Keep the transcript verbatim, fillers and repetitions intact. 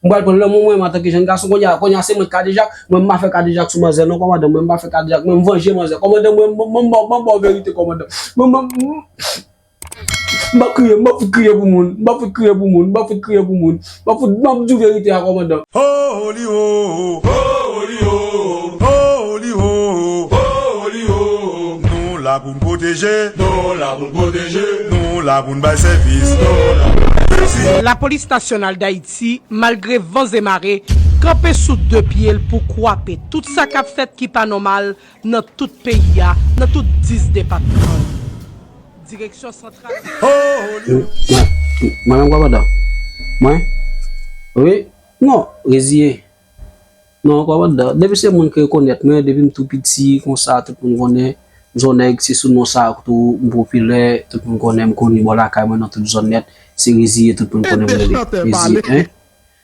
M pral pran lanmou mwen menm antanke jèn gason. Kounye a, kounye a se mwen k kadejak. Mwen, m pa fè kadejak sou manzè non, kòmandan. Mwen, m pa fè kadejak. Mwen, m vanje manzè. Kòmandan, mwen, mwen, mwen, mwen, mwen ba w verite, kòmandan. Mwen, mwen, mwen, m pa kriye, m pa fout kriye pou moun. M pa fout kriye pou moun. M pa fout kriye pou moun. M pa fout, m ap di w verite a, kòmandan. Ho, ho, li, ho, ho, ho, li, ho, ho, li, ho, ho, li, ho. Nou la pou n pwoteje. Nou la pou n pwoteje. Nou la pou n bay sèvis. Nou la pou n bay sèvis. Lapolis Nasyonal Dayiti, malgre van e mare, kanpe sou de pye l pou kwape tout sa k ap fèt ki pa nòmal nan tout peyi a, nan tout dis depatman yo. Direksyon Santral. Ho, ho, li, ho. Mwen, mwen menm, kòmandan. Mwen? Wi? Non, reziye. Non, kòmandan. Depi se moun ki rekonèt mwen, depi m tou piti, konsa, tout moun konnen. M se yon nèg, se sou non sa a tou m popilè, tout moun konnen m koni bò lakay mwen nan tout zòn nèt. Se reziye, tout moun konnen m rele. Reziye, hein?